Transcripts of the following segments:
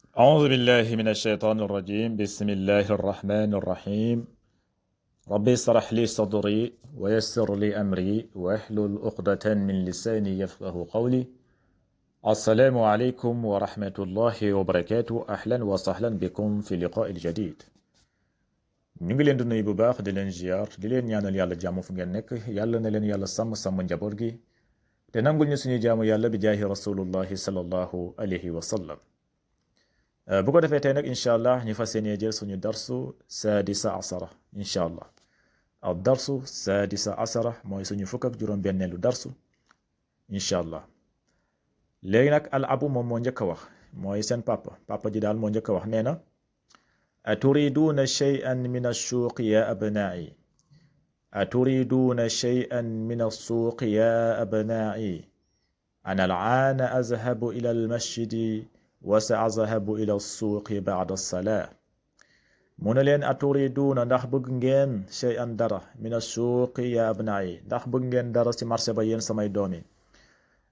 أعوذ بالله من الشيطان الرجيم بسم الله الرحمن الرحيم ربي اشرح لي صدري ويسر لي أمري واحلل عقدة من لساني يفقه قولي السلام عليكم ورحمة الله وبركاته أهلا وسهلا بكم في لقاء الجديد ñu ngi leen di nuyu bu baax di leen ziar di leen ñaanal yàlla jàmm fu ngeen nekk yàlla na leen yàlla sàmm njaboot gi te nangul ñu suñu jaamu yàlla bi jaahi rasulullahi sallallahu alayhi wa sallam bu ko defee tey nag incha allah ñu fas yéenee jël suñu darsu saadisa asara incha allah al darsu saadisa asara mooy suñu fukk ak juróom-benneelu darsu incha allah léegi nag al abu moom moo njëkk a wax mooy seen papa ji daal moo njëkk a wax nee na aturiduuna shay'an min assuuqi ya abnaa'i aturiduuna shay'an min assuuqi ya abnaa'i ana al'aana azhabu ila almasjidi wa sa azhabu ila suuqi ba'da salaa mu ne leen aturiduuna ndax bëgg ngeen shay'an dara min as-suuqi ya abnaa'i ndax bëgg ngeen dara ci marché ba yéen samay doomi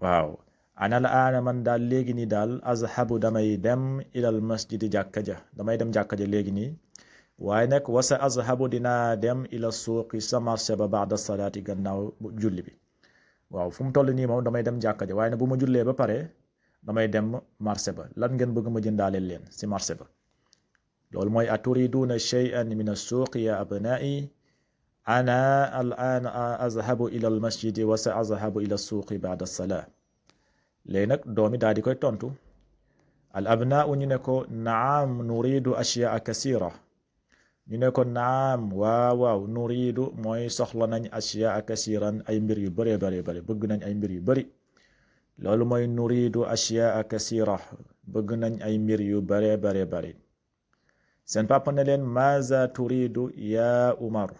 waaw ana la aana man daal léegi nii daal azhabu damay dem ilal masjidi jàkka ja damay dem jàkka ja léegi nii waaye nag wa sa azhabu dinaa dem ila suuqi sa marché ba ba'da salaati gannaaw julli bi waaw fu mu toll nii moom damay dem jàkka ja waaye nag bu ma jullee ba pare damay dem marché ba lan ngeen bëgg ma jëndaaleel leen ci marché ba loolu mooy aturiduuna shay'an min as-suuqi ya abnaa'i ana al-aan azhabu ila al-masjidi wa sa azhabu ila as-suuqi ba'da as-salaa léegi nag doomi daal di koy tontu al abnaa'u ñu ne ko naam nuridu ashyaa kasira ñu ne ko naam waaw nuridu mooy soxla nañ ashyaa kasiran ay mbir yu bëree bëri bëgg nañ ay mbir yu bëri loolu mooy nuridu ashyaa kasira bëgg nañ ay mbir yu bëree bëri seen papa ne leen maaza turidu yaa Umar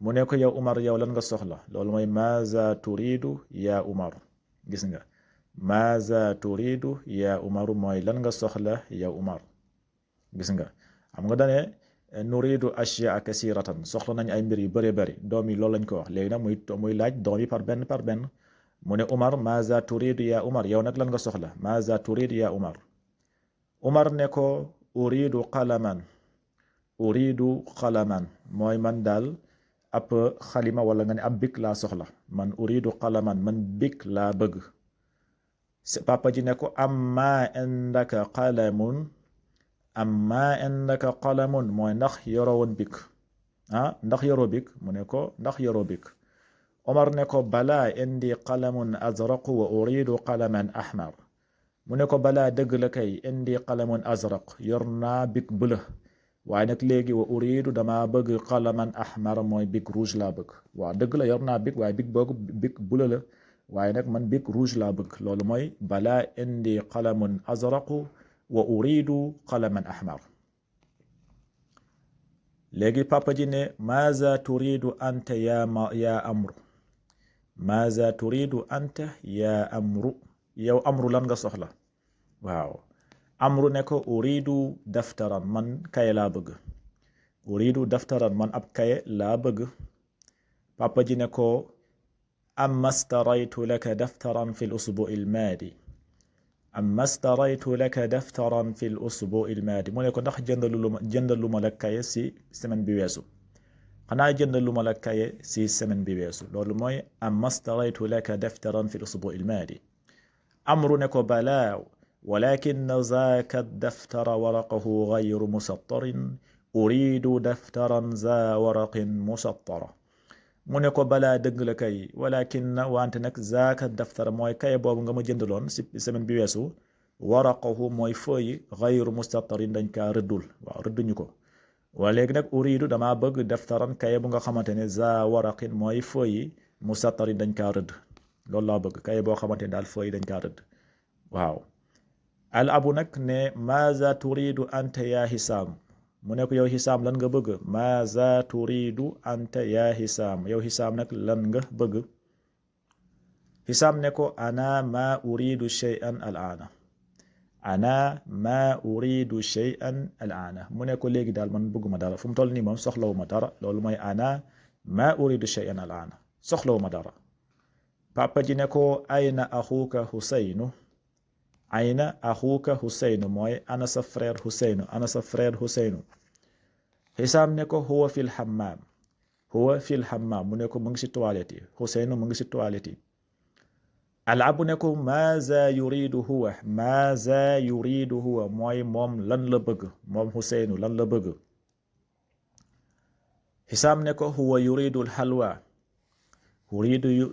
mu ne ko yow Umar yow lan nga soxla loolu mooy maaza turidu yaa Umar gis nga maaza turidu yaa Umar mooy lan nga soxla yow Umar gis nga xam nga dane nuridu ashyaa kasiratan soxla nañ ay mbir yu bëree bëri doom yi loolu lañ ko wax léegi nag muy laaj doom yi par benn mu ne Umar maaza turidu yaa Umar yow nag lan nga soxla maaza turidu yaa Umar Umar ne ko uridu qalaman mooy man daal ab xalima wala nga ne ab bik laa soxla man uridu qalaman man bik laa bëgg papa ji ne ko amma indaka qalamun mooy ndax yoroo woon bik ndax yoroo bik mu ne ko ndax yoroo bik Omar ne ko balaa indi qalamun azraq wa uridu qalaman ahmar mu ne ko balaa dëgg la kay indi qalamun azraq yor naa big bleu waaye nag léegi wa uridu dama bëgg qalaman ahmar mooy big rouge laa bëgg waaw dëgg la yor naa big waaye big boogu big bleu la waaye nag man big rouge laa bëgg loolu mooy balaa indi qalamun azraq wa uridu qalaman ahmar léegi papa ji ne maaza turidu anta ya amru maaza turidu anta ya amru yow amru lan nga soxla waaw amru ne ko uridu daftaran man kaye laa bëgg uridu daftaran man ab kaye laa bëgg papa ji ne ko amma staraytu laka daftaran fi l-usbu'i l-maadi mu ne ko ndax jëndalu ma la kaye si semaine bi weesu xanaa jëndalu ma la kaye si semaine bi weesu loolu mooy amma staraytu laka daftaran fi l-usbu'i l-maadi amru ne ko balaa walakin zaaka daftara waraqahu gayru musattarin uridu daftaran za waraqin musattara mu ne ko balaa dëgg la kay walakin wante nag zaaka daftara mooy kay boobu nga ma jëndaloon si semaine bi weesu waraqahu mooy feuille gayru musattarin dañ kaa rëddul waaw rëdduñu ko waa léegi nag uridu dama bëgg daftaran kay bu nga xamante ne za waraqin mooy feuille musattarin dañ kaa rëdd loolu laa bëgg kay boo xamante ne daal feuille dañ kaa rëdd waaw al abu nag ne maaza turidu anta yaa Hisaam mu ne ko yow Hisaam lan nga bëgg maaza turidu anta yaa Hisaam yow Hisaam nag lan nga bëgg Hisaam ne ko ana ma uridu shay'an al-aana mu ne ko léegi daal man bëgguma dara fu mu toll nii moom soxlawuma dara loolu mooy ana ma uridu shay'an al-aana soxlawuma dara papa ji ne ko ayna axuuka Husaynu ayna axuuka Huseynu mooy ana sa frère Huseynu ana sa frère Huseynu. Hisaam ne ko huwa fil hammam mu ne ko mu ngi si toilette yi Huseynu mu ngi si toilette yi. Alabu ne ko maaza yuridu huwa mooy moom lan la bëgg moom Huseynu lan la bëgg. Hisaam ne ko huwa yuridul halwa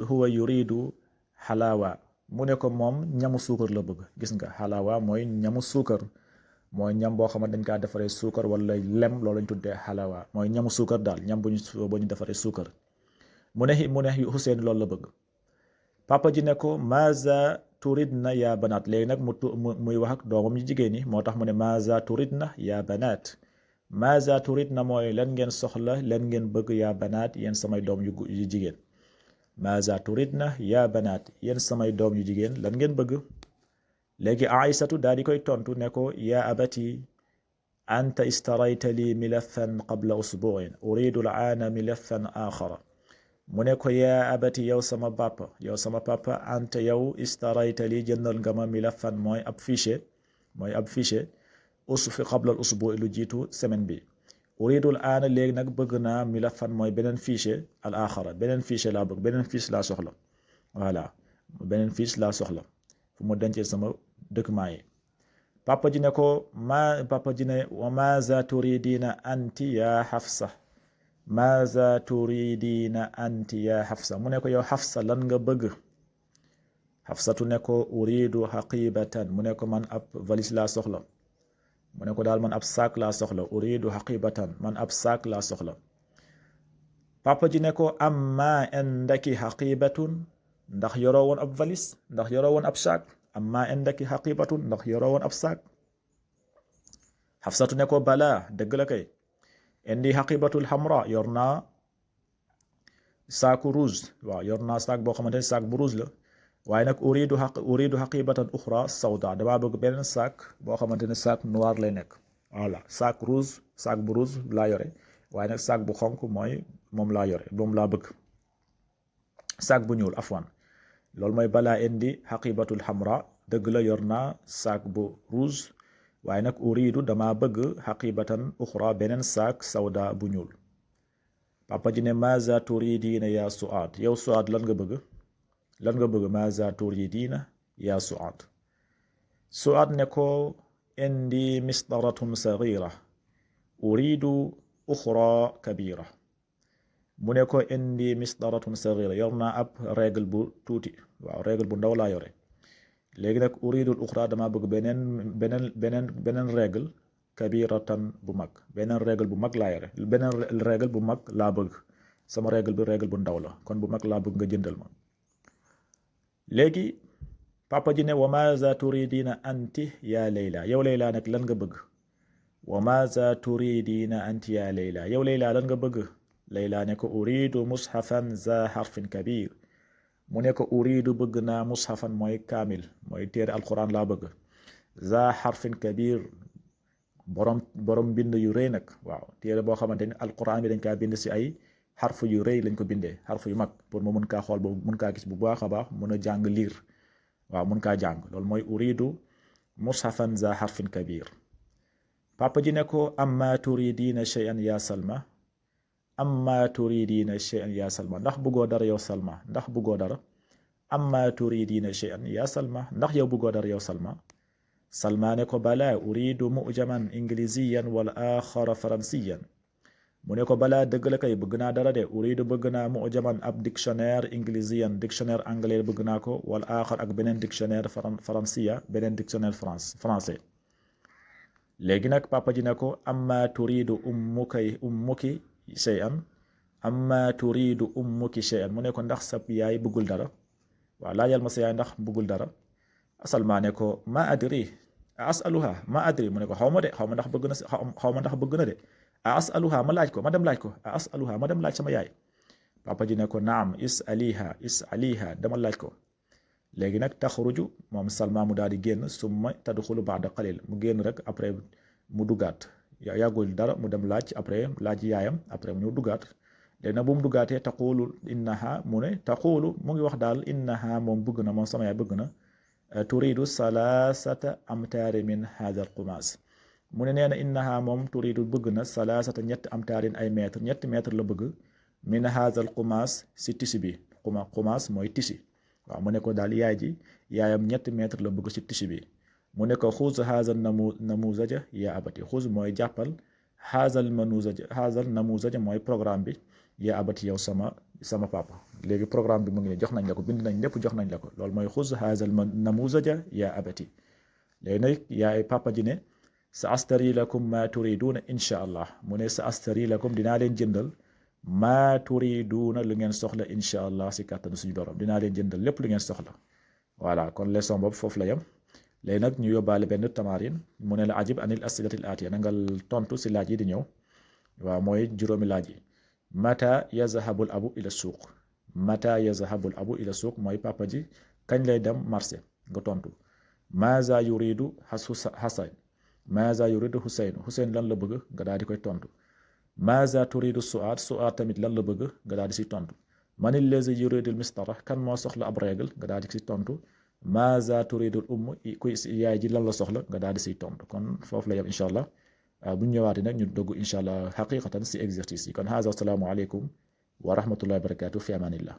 huwa yuridu halawa mu ne ko moom ñamu suukar la bëgg. Gis nga halawa mooy ñamu suukar mooy ñam boo xam ne dañ kaa defaree suukar wala lem loolu lañ tuddee halawa mooy ñamu suukar daal ñam bu ñu defaree suukar. mu ne Hussein loolu la bëgg. papa ji ne ko maza turidna ya banaat léegi nag muy wax ak doomam yu jigéen ñi moo tax mu ne maza turidna ya banaat. maza turidna mooy lan ngeen soxla lan ngeen bëgg ya banaat yéen samay doom yu jigéen. maza turidna ya banaat yéen samay doom yu jigéen lan ngeen bëgg. léegi Aysatu daal di koy tontu ne ko yaa abati anta istarayta li milafan qabla usbu'in uridu al'aana milafan axara. mu ne ko yaa abati yow sama papa anta yow istarayta li jëndal nga ma milafan mooy ab fichier usfi qabla al usbu' lu jiitu semaine bi. uridu al'aana léegi nag bëgg naa milafan mooy beneen fichier al axara beneen fichier laa bëgg beneen fiche laa soxla. voilà beneen fiche laa soxla fu mu dencee sama document yi. papa ji ne wa maza turidina anti ya Hafsa mu ne ko yow Hafsa lan nga bëgg. Hafsatu ne ko uridu haqibatan mu ne ko man ab valise laa soxla mu ne ko daal man ab sac laa soxla uridu haqibatan man ab sac laa soxla. papa ji ne ko amma indaki haqibatun ndax yoroo woon ab valise ndax yoroo woon ab sac amma indaki haqibatun ndax yoroo woon ab sac. Hafsatu ne ko balaa dëgg la kay indi haqibatul hamra yor naa saaku rouge waaw yor naa sac boo xamante ne sac bu rouge la waaye nag uridu haqibatan uxra sawda damaa bëgg beneen sac boo xamante ne sac noir lay nekk. voilà sac bu rouge laa yore waaye nag sac bu xonk mooy moom laa yore moom laa bëgg. sac bu ñuul afwan loolu mooy balaa indi haqibatul hamra dëgg la yor naa sac bu rouge waaye nag uridu dama bëgg haqibatan uxra beneen sac sawda bu ñuul. papa ji ne maza turidina ya Suad yow Suad lan nga bëgg maza turidina ya Suad ne ko indi misdaratun sagira uridu uxra kabira mu ne ko indi misdaratun sagira yor naa ab règle bu tuuti waaw règle bu ndaw laa yore. léegi nag uridul uxra dama bëgg beneen règle kabiratan bu mag beneen règle bu mag laa yore beneen règle bu mag laa bëgg sama règle bi règle bu ndaw la kon bu mag laa bëgg nga jëndal ma. léegi papa ji ne wa maza turidina anti ya Layla yow Layla nag lan nga bëgg. wa maza turidina anti ya Layla yow Layla lan nga bëgg. Layla ne ko uridu mushafan za harfin kabir mu ne ko uridu bëgg naa mushafan mooy kaamil mooy téere alquran laa bëgg. za harfin kabir borom bind yu rëy nag waaw téere boo xamante ni alquran bi dañ kaa bind si ay xarf yu rëy lañ ko bindee xarf yu mag pour ma mun kaa xool ba mun kaa gis bu baax a baax mun a jàng liir waaw mun kaa jàng loolu mooy uridu mushafan za harfin kabir. papa ji ne ko amma turidina shay'an ya Salma ndax bëggoo dara yow Salma ndax bëggoo dara. amma turidina shay'an ya Salma ndax yow bëggoo dara yow Salma. Salma ne ko balaa uridu mu'jaman ingiliziyan wal axara faransiyan mu ne ko balaa dëgg la kay bëgg naa dara de uridu bëgg naa mu'jaman ab dictionnaire ingiliziyan dictionnaire anglais bëgg naa ko wal axar ak beneen dictionnaire faransiya beneen dictionnaire français. léegi nag papa ji ne ko amma turidu ummuki shay'an mu ne ko ndax sa yaay bëggul dara waaw laajal ma sa yaay ndax bëggul dara. Salma ne ko ma adri mu ne ko xaw ma ndax bëgg na de asaluha ma laaj ko ma dem laaj sama yaay. papa ji ne ko naam isaliha dama laaj ko. léegi nag taxruju moom Salma mu daal di génn summa tadxulu ba'da qalil mu génn rek après mu duggaat yàggul dara mu dem laaj yaayam après mu ñëw duggaat. léegi nag bu mu duggaatee taqulu innaha mu ngi wax daal innaha moom bëgg na moom sama yaay bëgg na turidu salaasata amtaari min hada al qumaas mu ne nee na innaha moom turidu bëgg na salaasata ñetti amtaarin ay mètre ñetti mètre la bëgg min hada al qumaas si tisi bi qumaas mooy tisi waaw mu ne ko daal yaay ji yaayam ñetti mètre la bëgg si tisi bi mu ne ko xuuz haazal namuuzaja yaa abati xuuz mooy jàppal haazal namuuzaja mooy programme bi yaa abati yow sama papa léegi programme bi mu ngi ne jox nañ la ko bind nañ lépp jox nañ la ko loolu mooy xuuz haazal namuuzaja yaa abati léegi nag yaay papa ji ne sa astari lakum ma turiduuna insha allah mu ne sa astari lakum dinaa leen jëndal maa turiduuna lu ngeen soxla insha allah si kàttanu suñu borom dinaa leen jëndal lépp lu ngeen soxla voilà kon leçon boobu foofu la yem léegi nag ñu yóbbaale benn tamarin mu ne la ajib anil asilatil atiya na nga tontu si laaj yi di ñëw waaw mooy juróomi laaj yi mata yazhabul abu ila suuq mata yazhabul abu ila suuq mooy papa ji kañ lay dem marché nga tontu maza yuridu hasan maza yuridu husayn lan la bëgg nga daal di koy tontu maza turidu suaad tamit lan la bëgg nga daal di si tontu manil lazi yuridul mistara kan moo soxla ab règle nga daal di si tontu maza turidul kuy yaay ji lan la soxla nga daal di siy tontu kon foofu la yem incha allah bu ñu ñëwaatee nag ñu dugg incha allah xaqiqatan si exercice yi kon haza assalaamu aleykum wa rahmatullahi wa barakatuh fi amanillah